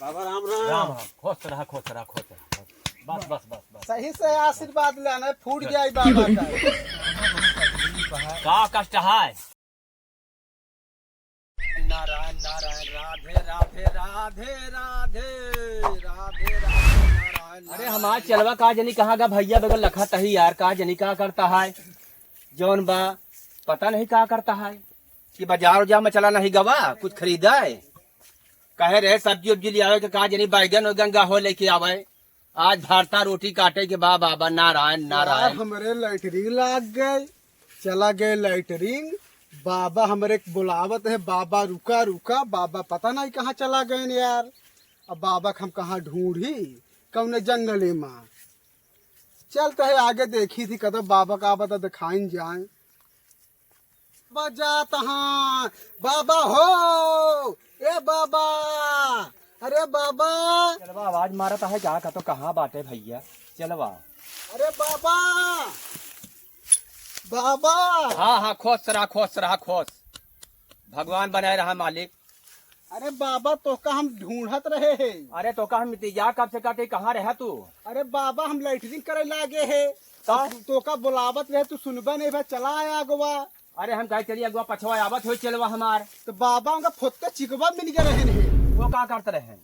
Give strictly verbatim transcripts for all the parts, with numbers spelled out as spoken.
बाबा राम राम। राम राम। खुश रहा, खुश रहा, खुश रहा। बस, बस, बस, बस। सही से आशीर्वाद लेना, फूट जाए बाबा का। का कष्ट है? नारायण, नारायण, राधे, राधे, राधे, राधे, राधे, राधे, नारायण, अरे नारायण। हमार चेलवा का जनी कहाँ गा भइया, बगल लखत ही यार, का जनी का करता है, जौन बा पता नहीं का करता है कि बाजार उजार में चला नहीं गवा कुछ खरीदा है, कहे रहे सब्जी उब्जी ले आवे के, का जनी बैगन वैगन गा हो लेके आवे। आज भरता रोटी काटे के बा बाबा। नारायण, यार, नारायण। हमरे लैटरिन लाग गए, चला गए लैटरिन। बाबा हमरे के बुलावत है, बाबा रुका, रुका। बाबा पता नहीं कहाँ चला गए न यार। अब बाबा के हम कहाँ ढूंढी, कौने जंगले में। चलते है आगे देखी थी, कदम बाबा का बता दिखाइन जाए। बजात हाँ, बाबा हो, ए बाबा, अरे बाबा। चेलवा आवाज मारत है, जा का तो कहाँ बाटे भइया, चेलवा। अरे बाबा, बाबा। हाँ, हाँ, खुश रहा, खुश रहा, खुश। भगवान बनाए रहा मालिक। अरे बाबा, तोहका हम ढूंढत रहे हैं। अरे तोहका हम इंतजार कब से करते, कहाँ रहा तू? अरे बाबा, हम लैटरिन करे लागे है। तो? तोहका बुलावत रहे, तू सुनबे नहीं भा, चला आया अगवा। अरे हम कहे चली अगवा, पछवा आवत होई चेलवा हमार। तो बाबा उनका फुत्ते चिकवा मिल गए रहे हैं। वो का करत रहे?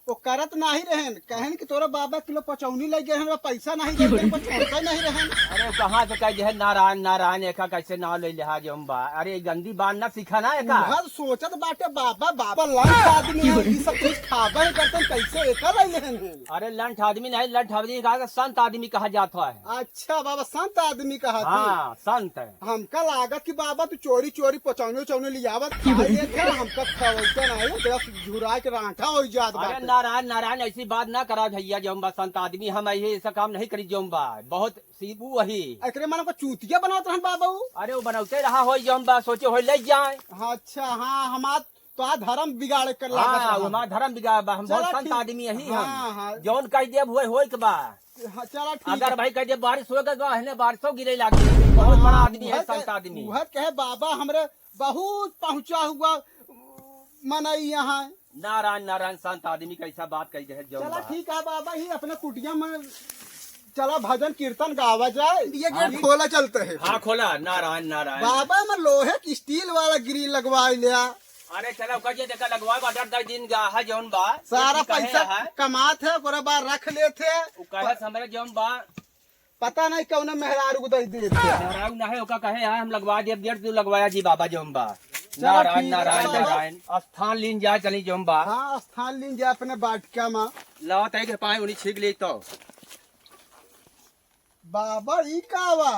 वो करत नहीं रहन, कहन कि तोरा बाबा किलो पचौनी ले गए हैं, पैसा नहीं दे, तेरे को छोड़ता नहीं रहन। अरे कहाँ से कह दे नारायण नारायण, एका कैसे नाव ले लिहा जौन बा? अरे गंदी बात ना सीखा ना एका। उधर सोचत बाटे बाबा, बाबा लंठ आदमी है, ये सब चीज खाबे ही करते हैं, कैसे एका ले लेहन है? अरे लंठ आदमी नहीं, लंठ आदमी कहा, संत आदमी कहा जाता है। अच्छा बाबा, संत आदमी कहा थे। हाँ, संत है। हमका लागत कि बाबा तू चोरी चोरी पचौनी उचौनी लियावत खा लेत है, हमका खवैते नहीं, तेरा झुरा के रांठा हो जात अरे बाटे। नारायण, नारायण, ऐसी बात ना करा भइया, जौन बा संत आदमी, हम ऐसे ऐसा काम नहीं करी जौन बा, बहुत सीबू वही। एकरे मन को चूतिया बनावत रहन बाबा उ। अरे वो बनौते रहा होई जौन बा, सोचे होई ले जाए। हाँ, अच्छा, हाँ, हमार तो आ धर्म बिगाड़े कर लागत हाँ, रहा। हमार धर्म बिगाड़ बा, हम चला बहुत संत ठीक। आदमी यही हाँ, हम। हाँ। जौन कह देब हुए होई के बा। हाँ, चला ठीक अगर है। भाई कह दे बारिश हो गई, तो अहने बारिशों गिरे लागी। बहुत हाँ, बड़ा हाँ, आदमी है, उहे संत कहे, आदमी। उहे कहे बाबा हमरे बहुत पहुँचा हुआ मनई यहाँ। नारायण, नारायण, संत आदमी कैसा बात कही दे जौन चला बा। ठीक है बाबा, ही अपने कुटिया में चला भजन कीर्तन गावा जाए। ये गेट हाँ। खोला चलते है। हाँ, खोला। नारायण, नारायण। बाबा में लोहे की स्टील वाला ग्रिल लगवा लिया। अरे चला, ओकर जे देखा लगवा, order दे दिन गा है जौन बा। सारा लेकिन कहे पैसा है? कमात है, ओकरे बाद रख लेत है। उ कहे हमरे जौन बा। पता नहीं कौन मेहरारू को दे देत है। मेहरारू ना है, ओका कहे है, हम लगवा देब, डेढ़ सौ लगवाया जी बाबा जौन बा। चलो नारायण, ठीक है, नारायण, बाबा। नारायण। स्थान लीन जाए चली जौन बा। हाँ, स्थान लीन जाए अपने बाटिका में। लाओ, तई के पाए उन्हीं छीग ले तो। बाबा, ई का बा?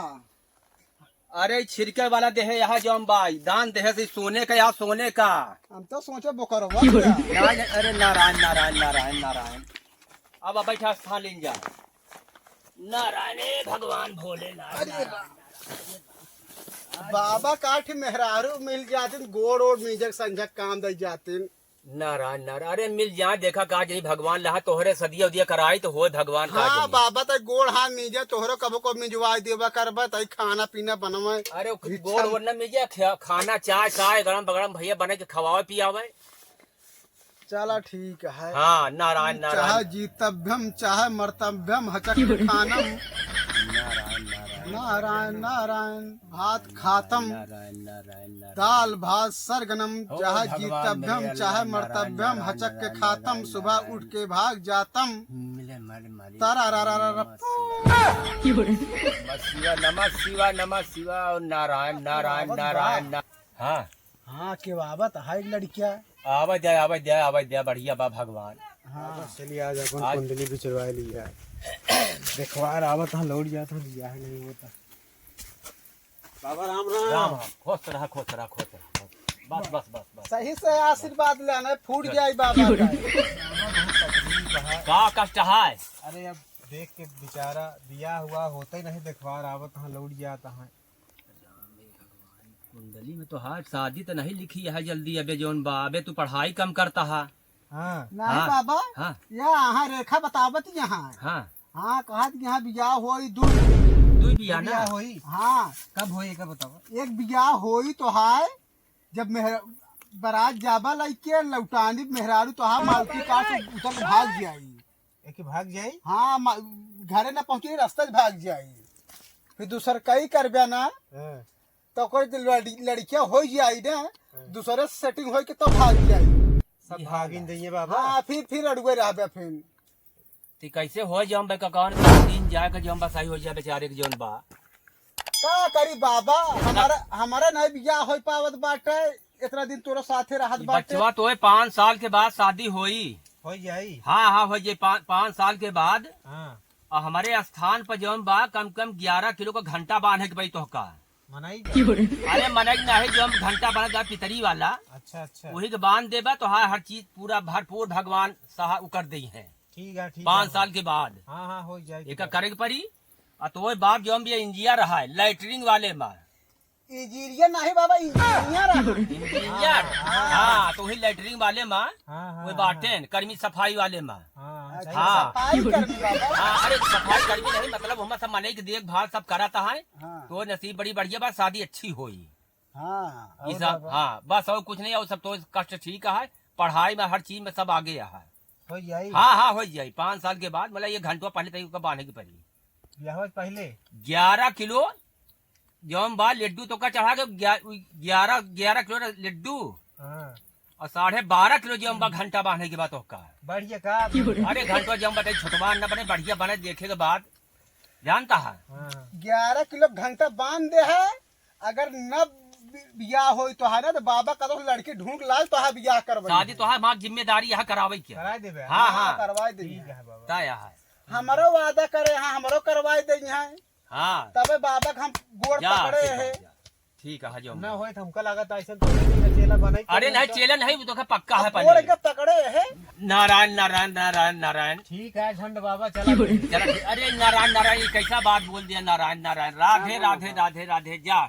अरे, छिड़के वाला देहे यहाँ जौन बा, दान देहे से सोने का या सोने का। हम तो सोचे बोकरवा का। नारायण, अरे नारायण, नारायण, नारायण, नारायण। अब बैठा स्थान लीन जा। नारायण, ए भगवान भोलेनाथ, अरे नारायण, बा-, नारायण। बाबा काठी मेहरारू मिल जातिन, गोड़ ओड़ मीजक संझक काम दे जातिन। नारायण, नारायण, अरे मिल जाए, देखा का जनी भगवान लहा तोहरे सदिया उदिया कराई तो होए भगवान का हाँ, जनी। बाबा तई गोड़ हाथ मीजे, तोहरो कबो को मिजवाई देवा करबा, तई खाना पीना बनवे। अरे भिक्षा गोड़ ओड़ न मीजे, खा-, खाना चाय, चाय गरम गरम भइया बने के खवावे पियावे। चला ठीक है। हाँ, नारायण, नारायण। चाहे जीतभ्यम, चाहे मरतभ्यम, हचक खानम। नारायण, नारायण। नारायण, नारायण। भात खातम, नारायण, नारायण, नारायण। दाल भात सरगनम, ओ चाहे भगवान जीतभ्यम, मेरे चाहे अल्लाह, मरतभ्यम, नारायण, हचक के नारायण, खातम, नारायण, सुबह नारायण। उठ के भाग जातम। मिले मारे मारे। तारा रा रा रा रा। नमः शिवाय, नमः शिवाय, नमः शिवाय, और नारायण, नारायण, नारायण, ना-, हाँ। हाँ, के आवत है एक लड़किया। आवे दे, आवे दे, आवे दे, बढ़िया बा भगवान। हाँ। चलिए, आज अपन आज कुंडली बिचरवा ली है। देखवार आवत है, लौट जात है, बियाह नहीं होता। बाबा राम राम। राम राम। खुश रहा, खुश रहा, खुश रहा। बस, बस, बस, बस। सही से आशीर्वाद लेना, फूट जाए बाबा का। का कष्ट है? अरे अब देख के बेचारा बियाह हुआ होते नहीं, देखवार आवत है, लौट जात है। कुंडली में तो हाथ शादी तो नहीं लिखी है जल्दी, अबे जौन बा, अबे तू पढ़ाई कम करता है। हाँ। नहीं हाँ, बाबा, हाँ। ये यहाँ रेखा बतावत यहाँ। हाँ। हाँ, कहत कि यहाँ बियाह होई, दुई। दुई बियाह ना? बियाह होई। हाँ। कब होई, एकर बतावा। एक बियाह होई तो हाय, जब मेहर-, बारात जाबा लइके लौटानी मेहरारू तोहार मारुति कार से उतर के भाग जाई। एके भाग जाई? हाँ, मा-, घरे ना पहुँची, रास्ता से भाग जाई। फिर दूसर कई करबे ना, हाँ। तो ओकर जे लड़ी-, लड़किया हो जाई ना, हाँ। दूसरे से सेटिंग होई के तो भाग जाई। सब ये भागिन हाल है। दइए बाबा। हाँ, फिर, फिर अड़ुए रहबे फिर। ती कैसे हो जाम बे ककान के दिन जाए के जौन बा सही हो जाए बेचारे के जौन बा। का करी बाबा, हमारा, हमारा नहीं बियाह हो पावत बाटे, इतना दिन तोरा साथे रहत ई बाटे। बचवा तोहे पाँच साल के बाद शादी होई। हो जाई। हाँ, हाँ, हो जाई। पाँच, पाँच साल के बाद। हाँ। और हमारे स्थान पर जौन बा कम कम ग्यारह किलो का घंटा बांधे के पड़ी तोहका। मनई का? अरे मनई नहीं, जो हम घंटा बांधे पितरी वाला। अच्छा, अच्छा। वही के बांध देबा तो हाँ, हर चीज पूरा भरपूर भगवान सहा उकर दई है। ठीक है, ठीक पाँच है। साल के बाद। हाँ, हाँ, हो जाए। एका करे के पड़ी। आ तो वही बाप जो हम भी इंजीनियर रहा है, लैटरिन वाले में। इंजीनियर नहीं बाबा, इंजीनियर रहा। इंजीनियर? हाँ। हाँ, तो वही लैटरिन वाले में, हाँ, हाँ, वो हाँ। बाटेन, कर्मी सफाई वाले में। हाँ, हाँ, अच्छा, सही हाँ। बात। सफाई कर्मी बाबा। हाँ, अरे सफाई कर्मी नहीं, मतलब हम सब मनई के देखभाल सब कराता है। हाँ। तो नसीब बड़ी बढ़िया बा, शादी अच्छी होई। हाँ, ई और सब, बाबा? हाँ, बस और कुछ नहीं, और सब तो कष्ट ठीक है, पढ़ाई में हर चीज में सब आगे है। हो जाई। हाँ, हाँ, हो जाई। पाँच साल के बाद, मतलब, ये घंटवा पहले तक ओका बांधे के पड़ी। बियाह से पहले? ग्यारह किलो जौन बा लड्डू तो का चढ़ा के ग्या-, ग्यारह, ग्यारह किलो लड्डू हाँ। और साढ़े बारह किलो जौन बा घंटा बांधे के बाद ओका। बढ़िया का? अरे घंटवा जौन बा, छोटवा न बने, बढ़िया बने, देखे के बाद जानता है। हाँ। ग्यारह किलो घंटा बांध दे है, अगर न बि-, बियाह होई तो है ना, तो बाबा कदम लड़की ढूंढ लाए तो है बियाह करवाई शादी है। तो है, माँ जिम्मेदारी यहाँ करावे के। कराई देबे। हाँ, हाँ, हाँ। करवाई देबे। ठीक है बाबा। तय है। हमरो वादा करे हैं, हमरो करवाई दे हैं। हाँ। तबे बाबा के हम गोड़ जा, पकड़े ठीक है, हैं। जा। ठीक है, जो ना होए तो हमका लागत ऐसे तो चेला बनाई अरे के नहीं, चेला नहीं, वो तो का पक्का है अब पहले। गोड़ के पकड़े हैं। नारायण, नारायण, नारायण, नारायण। ठीक है, झंड बाबा, चला। चला, ठीक। अरे नारायण, नारायण, ये कैसा बात बोल दिया? नारायण, नारायण, राधे, राधे, राधे, राधे, जा।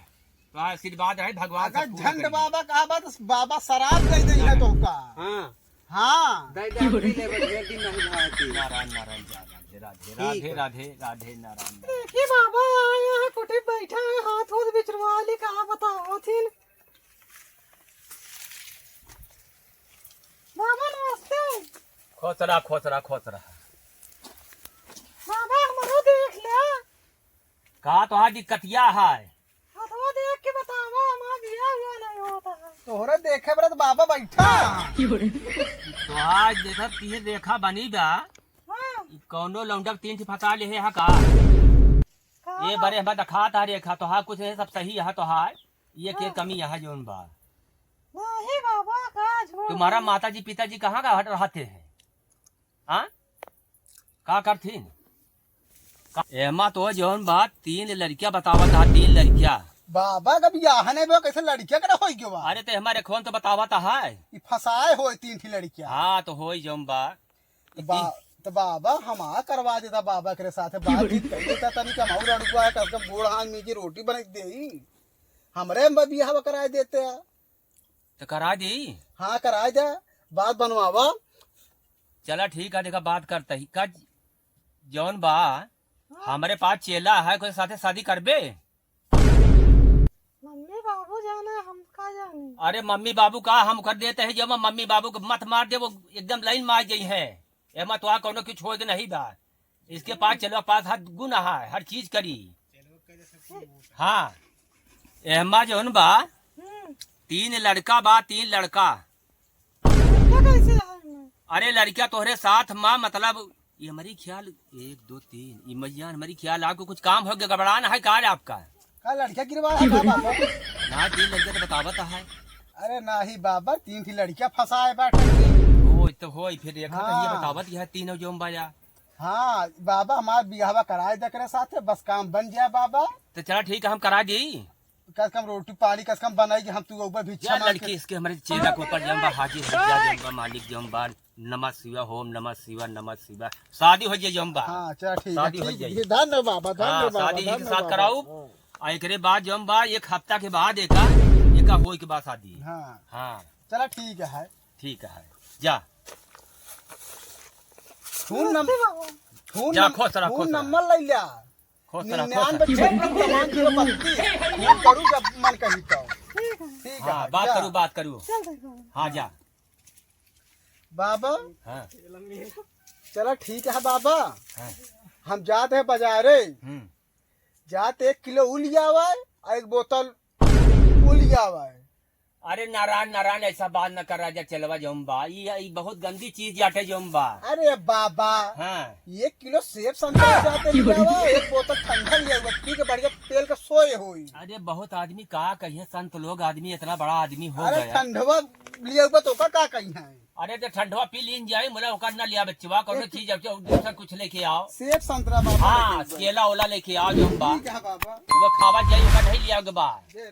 तो आशीर्वाद है भगवान अगर सब पूरा झंड करेंगे। बाबा कहा बात, बाबा शराब दे दे है तो का? हाँ। हाँ। दे दे, हम पी लेबे, ढेर दिन नहीं भाती। नारायण, नारायण, जा, राधे, राधे, ठीक राधे, है। राधे, राधे, नारायण, नारायण। देखिए बाबा, यहाँ कुटी बैठा है, हाथ होत बिचरवा ली, कहाँ बताओ थिन। बाबा नमस्ते। खुश रहा, खुश रहा, खुश रहा। बाबा हमरो देख ले। का तोहार दिक्कतिया है? हथवा देख के बतावा, हमार बियाह हुआ नहीं होता है। तोहरे देखे बरत बाबा बैठा। तोहार देखत तिहे देखा बनी बा। हाँ। कौनो लौंडक तीन ठे फंसा ले है का? का ये बा? बरे हमार दखात आ रेखा, तोहार कुछ है, सब सही है तोहार। ये के हाँ। कमी है जौन बा? नहीं बाबा, का झूठ तुम्हारा है। माता जी पिताजी कहाँ का हट रहते हैं? हाँ? का करथिन? का-, एमा तो जौन बा, तीन लड़किया बतावत हा, तीन लड़किया। बाबा का बियाह नहीं बा, कैसे लड़किया के ना होई गयो बा? अरे, तो हमारे खोन तो बतावत है। ई फंसाए होए तीन ठी लड़किया। हाँ, तो होई जौन बा। तो बा-, तो बाबा हमार करवा देता, बाबा के साथ बातचीत कर लेता, तनी कम और अड़ुआ है, कम से कम गोड़ हाथ मीजे रोटी बना के देई। हमरे में बियाह कराए देते हैं। तो करा दी। हाँ, करा दे, बात बनवावा। चला ठीक है, देखा बात करता ही। का जौन बा, हाँ। हमरे पास चेला है, कोई साथे शादी करबे? मम्मी बाबू जाने, हम का जाने। अरे मम्मी बाबू का हम कर देते हैं, जब मम्मी बाबू को मत मार दे, वो एकदम लाइन में आ जाई है। एमा तो आ कौनो की छोड़ दे नहीं बा। इसके पास चलो, पास हर गुण है, हर चीज करी। हाँ, एहमा जौन बा, हम्म। तीन लड़का बा, तीन लड़का। लड़का कैसे है इनमें? अरे लड़किया तोहरे साथ माँ, मतलब, ये हमारी ख्याल, एक, दो, तीन, ये मैया हमारी ख्याल आपको कुछ काम हो गया, गड़बड़ान है का आपका? का लड़किया गिरवा है का बाबा? ना, तीन लड़किया तो बतावत है। अरे नाही बाबा, तीन ठी लड़किया फंसाए बाटे। ओ, तो होई, फिर देखा तो ये हाँ। बतावत यह तीनों जौन बा या। हाँ, बाबा, हमार बियाहवा कराए दे एकरे साथे, बस काम बन जाए, बाबा। तो चला, ठीक है, हम करा दी। कस कम रोटी पानी, कस कम बनाई कि हम तू ऊपर भिक्षा या मांग लड़की के। इसके हमारे चेला के ऊपर जौन बा, हाजिर हो जा, जौन बा, मालिक जौन बा, नमः शिवाय, ओम नमः शिवाय, नमः शिवाय। शादी हो जाए जौन बा। हाँ, चला, ठीक है, शादी हो ठीक जाए। है, धन्य बाबा, धन्य हाँ, बाबा, शादी के धन्य साथ बाबा। कराऊ। हाँ। आ एकरे बाद जौन बा, एक हफ्ता के बाद एका, एका होई के बाद शादी। हाँ। हाँ। चला, ठीक है। ठीक है, जा। फोन नम-, नमस्ते बाबू। फोन जा, नम-, खुश रह, फोन खुश रह। नंबर ले लिया। खुश रह, खुश रह। निन्यानवे छह पर सामान जीरो बत्तीस। फोन करू जब मन कही तो। ठीक है। ठीक। हाँ, बात करू, बात करू। चल भाई, बाबा। हाँ, जा। बाबा। हाँ। चला ठीक है बाबा। हाँ। हम जात है बाजारे। हम्म। जात एक किलो ऊ लियावा और एक बोतल ऊ लियावा। अरे नारायण, नारायण, ऐसा बात न कर राजा, चेलवा जौन बा, ई, ई बहुत गंदी चीज जाटे जौन बा। अरे बाबा, हाँ। एक किलो सेब संतरा जाते लियावा, एक बोतल ठंडा लियावा, पी के बढ़िया पेल के सोए होई। अरे बहुत आदमी का कहिए, संत लोग, आदमी इतना बड़ा आदमी हो अरे गया। ठंडवा लियावा तो का, का कही है? अरे तो ठंडवा पी लीन जाए, मुला ओकर ना लिया बच्चवा, कौनो एक चीज अब जो दूसरा कुछ लेके आओ। सेब संतरा बाबा हाँ, लेके आओ। केला ओला लेके आओ जौन बा। ठीक है बाबा। वो खावा जाए, ओकर नहीं लिया के बा। दे